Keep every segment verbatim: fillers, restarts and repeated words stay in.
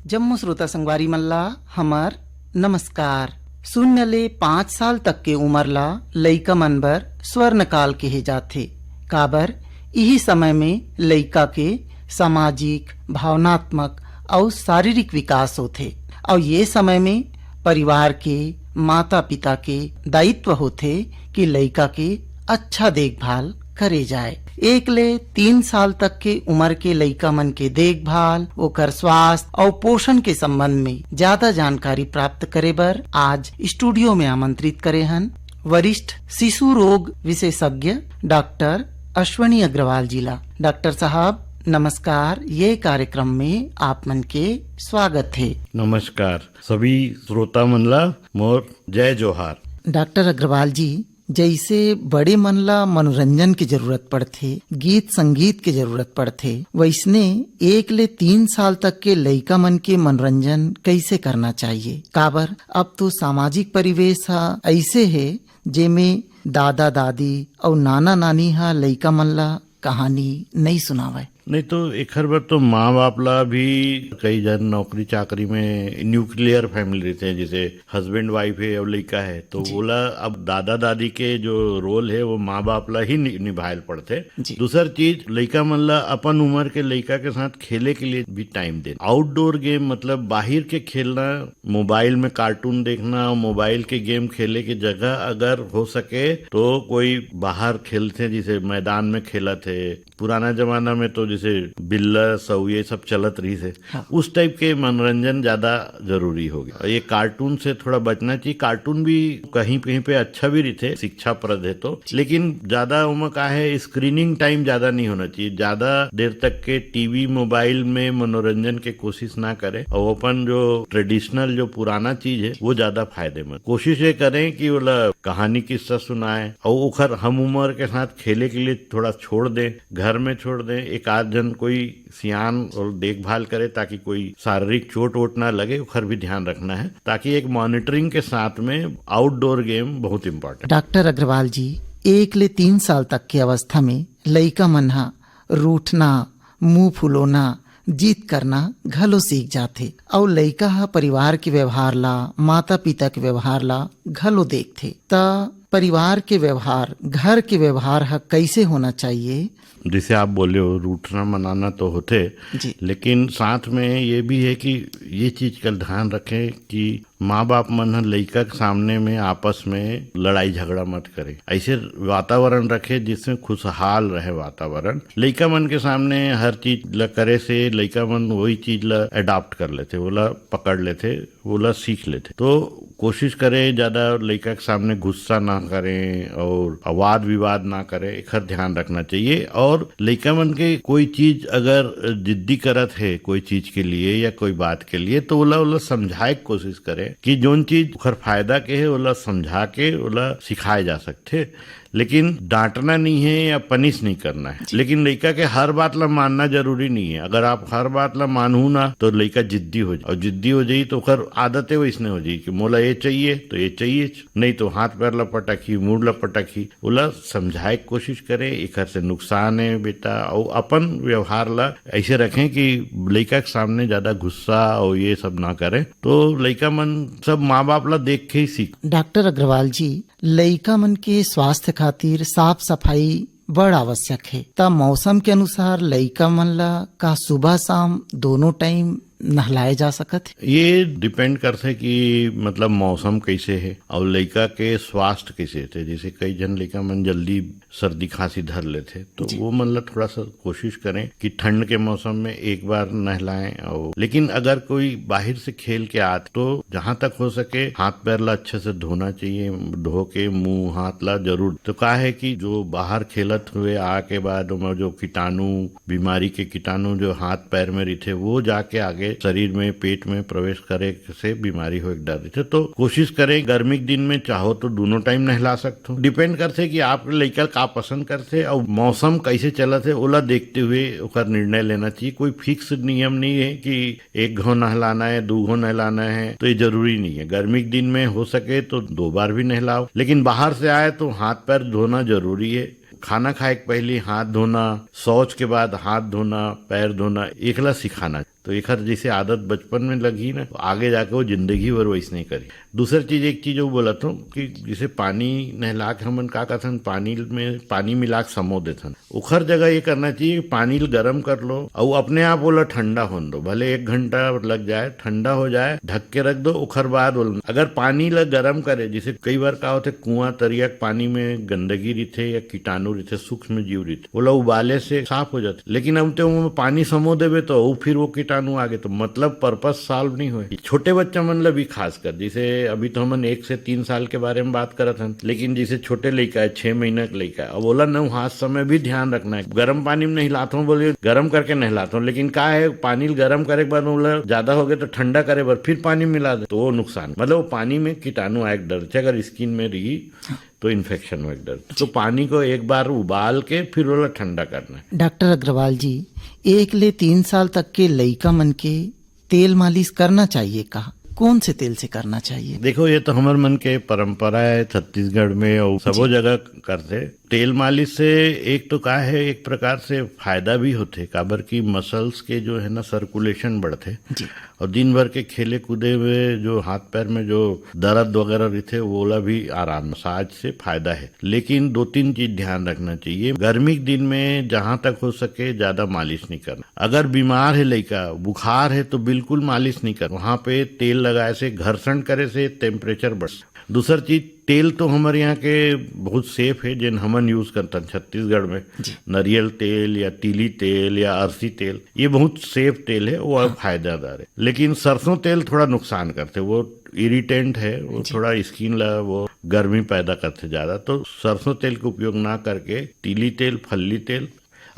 जम्मो श्रोता संगवारी मन ला हमर नमस्कार। शून्य ले पाँच साल तक के उमर ला लइका मन बर स्वर्ण काल केहे जाथे। काबर, इही समय में लइका के सामाजिक, भावनात्मक अउ शारीरिक विकास होथे। अउ ये समय में परिवार के, माता पिता के दायित्व होथे कि लइका के अच्छा देखभाल करे जाए। एक ले तीन साल तक के उमर के लइका मन के देखभाल, ओकर स्वास्थ्य अउ पोषण के संबंध में ज्यादा जानकारी प्राप्त करे बर आज स्टूडियो में आमंत्रित करे हन वरिष्ठ शिशु रोग विशेषज्ञ डॉक्टर अश्वनी अग्रवाल जी ला। डॉक्टर साहब, नमस्कार, ये कार्यक्रम में आप मन के स्वागत हे। नमस्कार, सभी श्रोता मन ला मोर जय जोहार। डॉक्टर अग्रवाल जी, जैसे बड़े मन ला मनोरंजन के जरूरत पड़थे, गीत संगीत के जरूरत पड़थे, वैसने एक ले तीन साल तक के लइका मन के मनोरंजन कैसे करना चाहिए? काबर, अब तो सामाजिक परिवेश ह ऐसे हे, जेमे दादा दादी अउ नाना नानी ह लइका मन ला कहानी नइ सुनावय। नहीं तो एखर बर तो माँ बाप ला भी, कई जन नौकरी चाकरी में न्यूक्लियर फैमिली रहिथे, जैसे हस्बैंड वाइफ हे अउ लइका हे, तो जी। ओला अब दादा दादी के जो रोल हे वो माँ बाप ला ही नि-, निभाए ल पड़थे। जी। दूसर चीज, लइका मन ला अपन उम्र के लइका के साथ खेले के लिए भी टाइम देना। आउटडोर गेम मतलब बाहर के खेलना, मोबाइल में कार्टून देखना, मोबाइल के गेम खेले के जगह अगर हो सके तो कोई बाहर खेलथे, जैसे मैदान में खेलत हे, पुराना जमाना में तो जैसे बिल्ला, सऊ, ये सब चलत रहिस हे, हाँ। उस टाइप के मनोरंजन ज्यादा जरूरी हो गया। ये कार्टून से थोड़ा बचना चाहिए। कार्टून भी कहीं कहीं पे अच्छा भी रहिथे, शिक्षाप्रद हे तो, जी। लेकिन ज्यादा ओमा का हे, स्क्रीनिंग टाइम ज्यादा नहीं होना चाहिए। ज्यादा देर तक के टीवी, मोबाइल में मनोरंजन के कोशिश ना करें और अपन जो ट्रेडिशनल, जो पुराना चीज हे, वो ज्यादा फायदेमंद। कोशिश ये करें कि ओला कहानी किस्सा सुनाए और ओखर हम उम्र के साथ खेले के लिए थोड़ा छोड़ दें, घर में छोड़ दें, एक आध जन कोई सियान और देखभाल करे ताकि कोई शारीरिक चोट वोट ना लगे, ओखर भी ध्यान रखना है, ताकि एक मॉनिटरिंग के साथ में आउटडोर गेम बहुत इंपॉर्टेंट। डॉक्टर अग्रवाल जी, एक ले तीन साल तक के अवस्था में लइका मन ह रूठना, मुंह फुलोना, जिद करना घलो सीख जाथे। अउ लइका ह परिवार के व्यवहार ला, माता पिता के व्यवहार ला घलो देखथे। त परिवार के व्यवहार, घर के व्यवहार ह कइसे होना चाहिए? जैसे आप बोले हो, रूठना मनाना तो होथे, जी। लेकिन साथ में ये भी है कि ये चीज का ध्यान रखें कि माँ बाप मन ह लइका के सामने में आपस में लड़ाई झगड़ा मत करे। ऐसे वातावरण रखे जिसमें खुशहाल रहे वातावरण। लइका मन के सामने हर चीज ल करे से लइका मन वही चीज ल अडॉप्ट कर लेथे, ओला पकड़ लेथे, ओला सीख लेथे। तो कोशिश करें ज्यादा लइका के सामने गुस्सा ना करें और वाद विवाद ना करें, एखर ध्यान रखना चाहिए। और लइका मन के कोई चीज अगर जिद्दी करत है कोई चीज के लिए या कोई बात के लिए, तो ओला ओला समझाए के कोशिश करें कि जोन चीज ओखर फायदा के है, ओला समझा के ओला सिखाए जा सकथे। लेकिन डांटना नहीं है या पनिश नहीं करना है। जी। लेकिन लइका के हर बात ला मानना जरूरी नहीं है। अगर आप हर बात ला मानहू ना, तो लइका जिद्दी हो जाए, और जिद्दी हो जाई तो ओकर आदत है वैसने हो जाई कि मोला ये चाहिए तो ये चाहिए, नहीं तो हाथ पैर ला पटकही, मुड़ ला पटकही। ओला समझाए के कोशिश करे, एकर से नुकसान है बेटा, और अपन व्यवहार ला ऐसे रखें कि लइका के सामने ज्यादा गुस्सा और ये सब ना करें। तो लइका मन सब माँ बाप ला देख के ही सीख। डॉक्टर अग्रवाल जी, लइका मन के स्वास्थ्य खातिर साफ सफाई बड़ आवश्यक हे। त मौसम के अनुसार लइका मन ला का सुबह शाम दोनों टाइम नहलाए जा सकत हे? ये डिपेंड करथे कि मतलब मौसम कैसे है और लइका के स्वास्थ्य कैसे थे। जैसे कई जन लइका मन जल्दी सर्दी खांसी धर लेथे, तो जी। वो मन ला थोड़ा सा कोशिश करें कि ठंड के मौसम में एक बार नहलाएं। और लेकिन अगर कोई बाहर से खेल के आत, तो जहां तक हो सके हाथ पैर ला अच्छे से धोना चाहिए। धो के मुंह हाथ ला जरूर। तो का है कि जो बाहर खेलत हुए आके बाद ओमा जो कीटाणु, बीमारी के कीटाणु जो हाथ पैर में रहिथे, वो जाके आगे शरीर में, पेट में प्रवेश करे से बीमारी होए के डर रहिथे। तो कोशिश करें, गर्मी के दिन में चाहो तो दोनों टाइम नहला सकथो। डिपेंड करथे कि आप लइका का पसंद करथे और मौसम कैसे चलत है, ओला देखते हुए ओकर निर्णय लेना चाहिए। कोई फिक्स नियम नहीं है कि एक घाव नहलाना है, दो घाव नहलाना है, तो ये जरूरी नहीं है। गर्मी के दिन में हो सके तो दो बार भी नहलाओ, लेकिन बाहर से आए तो हाथ पैर धोना जरूरी है। खाना खाए के पहले हाथ धोना, शौच के बाद हाथ धोना, पैर धोना, एकला सिखाना। तो एखर जैसे आदत बचपन में लगही ना, तो आगे जाके वो जिंदगी भर वैसने करही। दूसर चीज, एक चीज वो बोलत हूँ कि जैसे पानी नहला के हमन का करथन, पानी में पानी मिला के समो देथन। ओखर जगह ये करना चाहिए कि पानी ल गरम कर लो, अउ अपने आप ओला ठंडा होन दो, भले एक घंटा लग जाए, ठंडा हो जाए, ढक के रख दो। ओखर बाद ओला, अगर पानी ल गरम करे, जैसे कई बार का होथे, कुआं तरिया के पानी में गंदगी रहिथे या कीटाणु रहिथे, सूक्ष्म जीव रहिथे, ओला उबाले से साफ हो जाथे। लेकिन अब ते ओमे पानी समो देबे, तो वो फिर वो कीटाणु आगे, तो मतलब पर्पस सॉल्व नहीं होए। छोटे बच्चा मन ल भी खासकर, जैसे अभी तो हमन एक से तीन साल के बारे में बात करत हन, लेकिन जैसे छोटे लइका है, छह महीना के लइका है, अब ओला नहवात समय भी ध्यान रखना है। गरम पानी में नहलात हूँ, बोले गरम करके नहलात हूँ, लेकिन का है, पानी ल गरम करे के बाद ओला ज्यादा हो गए तो ठंडा करे बर फिर पानी मिला दे, तो वो नुकसान, मतलब वो पानी में कीटाणु आए के डर रहिथे, अगर स्किन में रही तो इन्फेक्शन होए के डर। तो पानी को एक बार उबाल के फिर ओला ठंडा करना है। डॉक्टर अग्रवाल जी, एक ले तीन साल तक के लइका मन के तेल मालिश करना चाहिए का? कौन से तेल से करना चाहिए? देखो, ये तो हमर मन के परंपरा है छत्तीसगढ़ में, और सबो जी। जगह करथे। तेल मालिश से एक तो का है, एक प्रकार से फायदा भी होथे, काबर कि मसल्स के जो है ना, सर्कुलेशन बढ़थे, जी। और दिन भर के खेले कूदे में जो हाथ पैर में जो दर्द वगैरह रहिथे, वोला भी आराम, मसाज से फायदा है। लेकिन दो तीन चीज ध्यान रखना चाहिए। गर्मी के दिन में जहां तक हो सके, ज्यादा मालिश नहीं करना। अगर बीमार है लइका, बुखार है, तो बिल्कुल मालिश नहीं करना। वहां पे तेल लगाए से, घर्षण करे से टेम्परेचर बढ़। दूसर चीज, तेल तो हमर यहाँ के बहुत सेफ है, जेन हमन यूज करथन छत्तीसगढ़ में। जी। नरियल तेल या तिली तेल या अरसी तेल, ये बहुत सेफ तेल है, वो फायदेदार है। लेकिन सरसों तेल थोड़ा नुकसान करथे, वो इरिटेंट है, वो जी। थोड़ा स्किन ला वो गर्मी पैदा करथे ज्यादा। तो सरसों तेल के उपयोग ना करके तिली तेल, फल्ली तेल,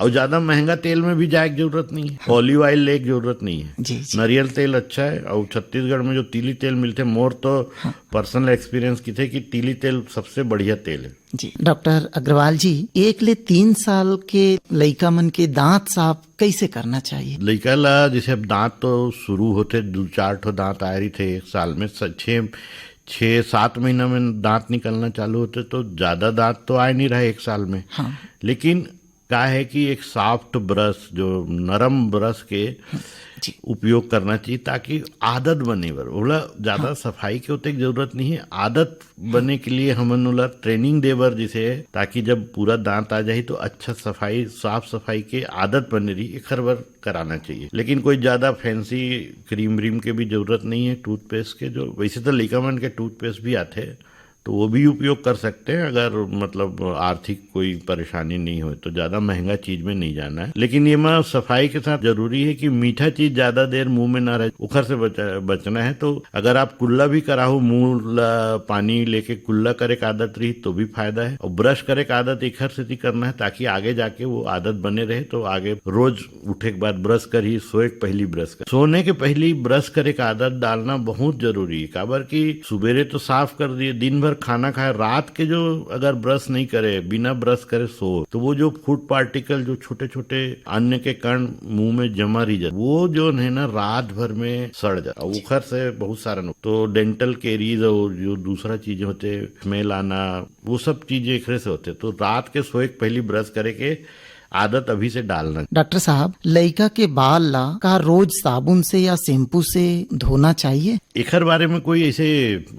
और ज्यादा महंगा तेल में भी जाए के जरूरत नहीं है, हाँ। ऑलिव ऑयल लेके जरूरत नहीं है। जी, जी। नरियल तेल अच्छा है, और छत्तीसगढ़ में जो तिली तेल मिलथे, मोर तो हाँ। पर्सनल एक्सपीरियंस की थे कि तिली तेल सबसे बढ़िया तेल है। जी, डॉक्टर अग्रवाल जी, एक ले तीन साल के लइका मन के दांत साफ कैसे करना चाहिए? लइका ला जैसे अब दांत तो शुरू होथे, दू चार ठो दांत आए रहिथे एक साल में, स-, छः, छः सात महीना में दांत निकलना चालू होथे, तो ज्यादा दांत तो आए नहीं रहा एक साल में। हाँ। लेकिन का है कि एक सॉफ्ट ब्रश, जो नरम ब्रश के जी। उपयोग करना चाहिए, ताकि आदत बने बर। ओला ज्यादा हाँ। सफाई के ओतेक जरूरत नहीं है, आदत बने के लिए हमन ओला ट्रेनिंग दे बर जैसे, ताकि जब पूरा दांत आ जाही तो अच्छा सफाई, साफ सफाई के आदत बने रही, एखर बर कराना चाहिए। लेकिन कोई ज्यादा फैंसी क्रीम व्रीम के भी जरूरत नहीं है टूथपेस्ट के, जो वैसे तो लइका मन के टूथपेस्ट भी आथे, तो वो भी उपयोग कर सकते हैं, अगर मतलब आर्थिक कोई परेशानी नहीं हो तो। ज्यादा महंगा चीज में नहीं जाना है, लेकिन ये में सफाई के साथ जरूरी है कि मीठा चीज ज्यादा देर मुंह में ना रहे, ओखर से बचा, बचना है। तो अगर आप कुल्ला भी कराहो, मुंह ला पानी लेके कुल्ला करे के आदत रही तो भी फायदा है, और ब्रश करे के आदत एखर सेती करना है, ताकि आगे जाके वो आदत बने रहे। तो आगे रोज उठे के बाद ब्रश करही, सोए के पहली ब्रश कर, सोने के पहली ब्रश करे के आदत डालना बहुत जरूरी है, काबर कि सुबेरे तो साफ कर दिए, दिन भर खाना खाए, रात के जो अगर ब्रश नहीं करे, बिना ब्रश करे सो, तो वो जो फूड पार्टिकल, जो छोटे छोटे अन्न के कण मुंह में जमा रही जाते, वो जो है ना, रात भर में सड़ जाता, ओखर से बहुत सारा नुकसान। तो डेंटल केरीज और जो दूसरा चीजें होते, स्मेल आना, वो सब चीजें एकरे से होते। तो रात के सोए के पहली ब्रश करे के आदत अभी से डालना। डॉक्टर साहब, लइका के बाल ला का रोज साबुन से या शैम्पू से धोना चाहिए? एखर बारे में कोई ऐसे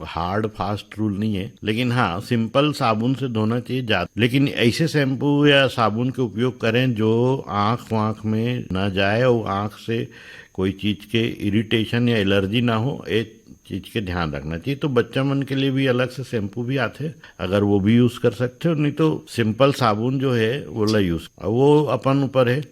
हार्ड फास्ट रूल नहीं है, लेकिन हाँ, सिंपल साबुन से धोना चाहिए ज्यादा। लेकिन ऐसे शैम्पू या साबुन के उपयोग करें जो आंख वांख में ना जाए और आंख से कोई चीज के इरिटेशन या एलर्जी ना हो, ये चीज के ध्यान रखना चाहिए। तो बच्चा मन के लिए भी अलग से शैम्पू भी आते हैं, अगर वो भी यूज कर सकते हो, नहीं तो सिंपल साबुन जो है वो ला यूज, वो अपन ऊपर है।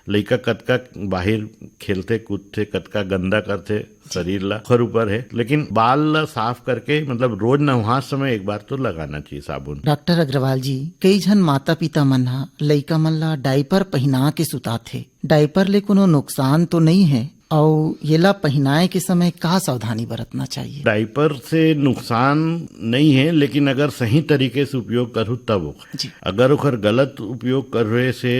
लइका कतका बाहिर खेलथे कूदथे, कतका गंदा करथे शरीर ला, ओखर ऊपर है। लेकिन बाल ला साफ करके, मतलब रोज नहात समय एक बार तो लगाना चाहिए साबुन। डॉक्टर अग्रवाल जी, कई झन माता पिता मन ह लइका मन ला डायपर पहिना के सुताथे, डायपर ले कोनो नुकसान तो नहीं है? अउ येला पहिनाए के समय का सावधानी बरतना चाहिए? डायपर से नुकसान नहीं है, लेकिन अगर सही तरीके से उपयोग करू तब ओकर। जी। अगर ओकर गलत उपयोग करे से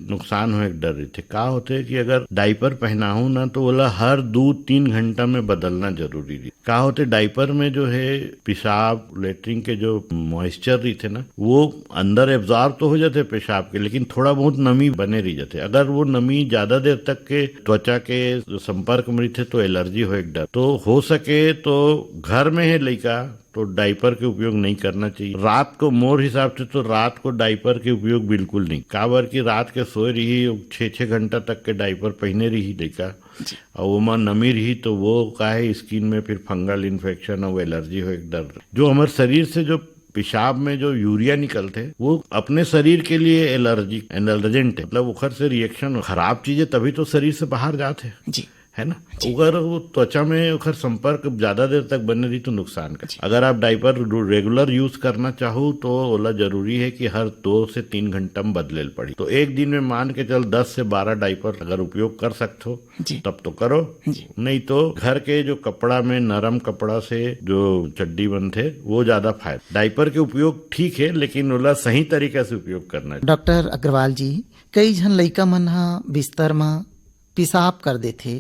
नुकसान होए के डर रहिथे। का होथे कि अगर डायपर पहनाहू ना, तो ओला हर दू तीन घंटा में बदलना जरूरी रही। का होथे, डायपर में जो है पेशाब, लेटरिन के जो मॉइस्चर रहिथे ना, वो अंदर एब्जॉर्ब तो हो जाथे पेशाब के, लेकिन थोड़ा बहुत नमी बने रह जाथे। अगर वो नमी ज्यादा देर तक के त्वचा के जो संपर्क में रहिथे तो एलर्जी होए के डर। तो हो सके तो घर में हे लइका तो डायपर के उपयोग नहीं करना चाहिए। रात को, मोर हिसाब से तो रात को डायपर के उपयोग बिल्कुल नहीं, काबर कि रात के सोए रही, छः छः घंटा तक के डायपर पहने रही लइका, और ओमा नमी रही तो वो का है, स्किन में फिर फंगल इन्फेक्शन और एलर्जी होए के डर। जो हमारे शरीर से जो पेशाब में जो यूरिया निकलते, वो अपने शरीर के लिए एलर्जी, एलर्जेंट है, मतलब ओखर से रिएक्शन, खराब चीजें तभी तो शरीर से बाहर जाते हैं, जी। है ना? अगर वो त्वचा में ओखर संपर्क ज्यादा देर तक बने रही तो नुकसान कर। अगर आप डायपर रेगुलर यूज करना चाहो तो ओला जरूरी है कि हर दो से तीन घंटा में बदले पड़ी। तो एक दिन में मान के चल दस से बारह डायपर अगर उपयोग कर सकते हो, जी। तब तो करो। जी। नहीं तो घर के जो कपड़ा में नरम कपड़ा से जो चड्डी बनथे, वो ज्यादा फायदा। डायपर के उपयोग ठीक है, लेकिन ओला सही तरीका से उपयोग करना है। डॉक्टर अग्रवाल जी, कई झन लइका मन ह बिस्तर म पेशाब कर देथे,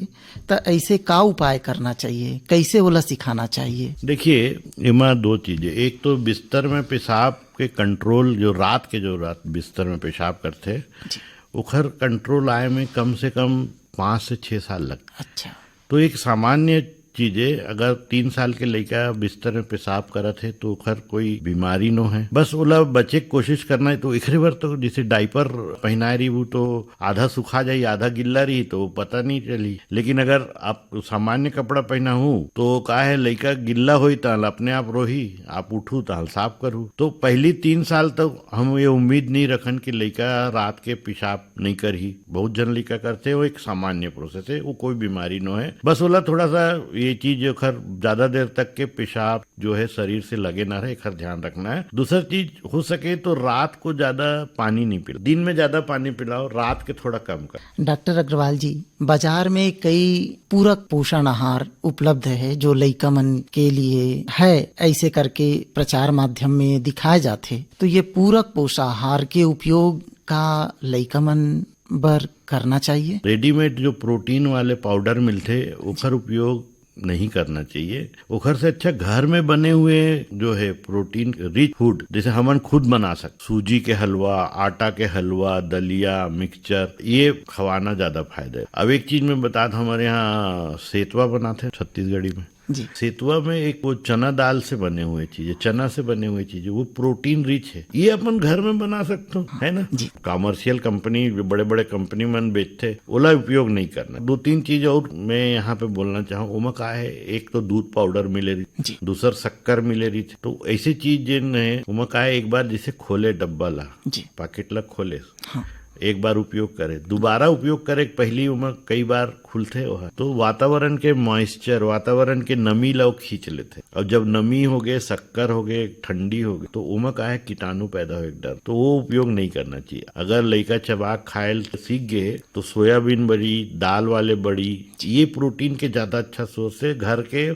त ऐसे का उपाय करना चाहिए, कैसे ओला सिखाना चाहिए? देखिए, एमा दो चीजें, एक तो बिस्तर में पेशाब के कंट्रोल, जो रात के जो रात बिस्तर में पेशाब करथे, जी। ओखर कंट्रोल आए में कम से कम पाँच से छः साल लगथे। अच्छा। तो एक सामान्य चीज है, अगर तीन साल के लइका बिस्तर में पेशाब करत है तो ओखर कोई बीमारी नो है, बस ओला बचे के कोशिश करना है। तो एकरे बर तो जैसे डायपर पहनाए रही, वो तो आधा सुखा जाई, आधा गिल्ला रही, तो पता नहीं चली। लेकिन अगर आप सामान्य कपड़ा पहना हूँ तो का है, लइका गिल्ला होई ताल अपने आप रोही, आप उठू ताल साफ करू। तो पहली तीन साल तक हम ये उम्मीद नहीं रखन कि लइका रात के पेशाब नहीं करही। बहुत झन लइका करथे, वो एक सामान्य प्रोसेस है, वो कोई बीमारी नो है। बस ओला थोड़ा सा ये चीज, ओखर ज्यादा देर तक के पेशाब जो है शरीर से लगे ना रहे, एखर ध्यान रखना है। दूसर चीज, हो सके तो रात को ज्यादा पानी नहीं पिलाओ, दिन में ज्यादा पानी पिलाओ, रात के थोड़ा कम कर। डॉक्टर अग्रवाल जी, बाजार में कई पूरक पोषण आहार उपलब्ध है जो लइका मन के लिए है, ऐसे करके प्रचार माध्यम में दिखाए जाथे। तो ये पूरक पोषाहार के उपयोग का लइका मन बर करना चाहिए? रेडीमेड जो प्रोटीन वाले पाउडर मिलथे, ओखर उपयोग नहीं करना चाहिए। ओखर से अच्छा घर में बने हुए जो है प्रोटीन रिच फूड, जैसे हमन खुद बना सकते, सूजी के हलवा, आटा के हलवा, दलिया, मिक्सचर, ये खवाना ज्यादा फायदा है। अब एक चीज मैं बता दूं, हमारे यहाँ सेतवा बनाते हैं छत्तीसगढ़ी में। जी। सेतवा में एक वो चना दाल से बने हुए चीजें, चना से बने हुए चीजें, वो प्रोटीन रिच है, ये अपन घर में बना सकते हो, है ना? जी। कमर्शियल कंपनी, बड़े बड़े कंपनी मन बेचते, ओला उपयोग नहीं करना। दो तीन चीज और मैं यहाँ पे बोलना चाहूँ, ओमा का है, एक तो दूध पाउडर मिले रही, जी। दूसर शक्कर मिले रही, तो ऐसी चीज जिन है, ओमा का है, एक बार जैसे खोले डब्बा ला, जी। पैकेट ला खोले, हाँ। एक बार उपयोग करे, दोबारा उपयोग करे के पहली ओमा कई बार खुलथे ओहा, तो वातावरण के मॉइस्चर, वातावरण के नमी ला वो खींच लेथे। और जब नमी हो गए, शक्कर हो गए, ठंडी हो गए, तो ओमा का है, कीटाणु पैदा होए के डर, तो वो उपयोग नहीं करना चाहिए। अगर लइका चबा खाए ल सीख गए तो सोयाबीन बड़ी, दाल वाले बड़ी, ये प्रोटीन के ज्यादा अच्छा सोर्स है, घर के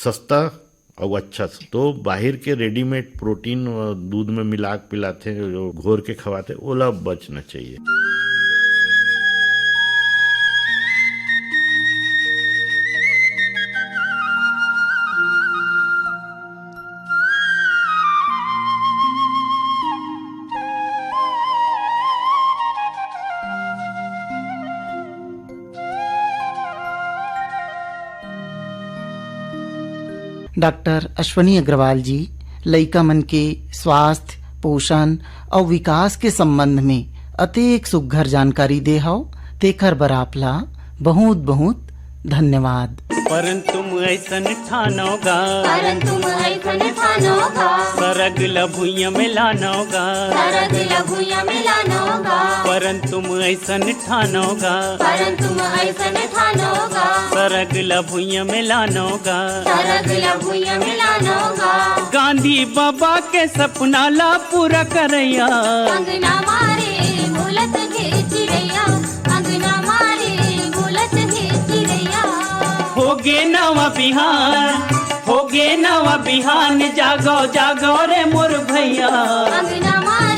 सस्ता और अच्छा से। तो बाहर के रेडीमेड प्रोटीन, अ, दूध में मिला के पिलाते, जो घोर के खवाते, ओला बचना चाहिए। डॉक्टर अश्वनी अग्रवाल जी लइका मन के स्वास्थ्य, पोषण अउ विकास के संबंध में अतेक सुघ्घर जानकारी दे हव, तेखर बर आप ला बहुत बहुत धन्यवाद। परंतु ऐसन ठानोगा, परंतु ऐसन ठानोगा, सरग ल भुइयां में लानोगा। सरग ल भुइयां में लानोगा। परंतु ऐसन ठानोगा, परंतु ऐसन ठानोगा, सरग ल भुइयां में लानोगा। सरग ल भुइयां में लानोगा। गांधी बाबा के सपना ला पूरा करैया। अंगना मारे बोलत हे चिड़ैया, अंगना मारे बोलत हे चिड़ैया। होगे नवा बिहान, होगे नवा बिहान, जागो जागो रे मोर भैया। अंगना मारे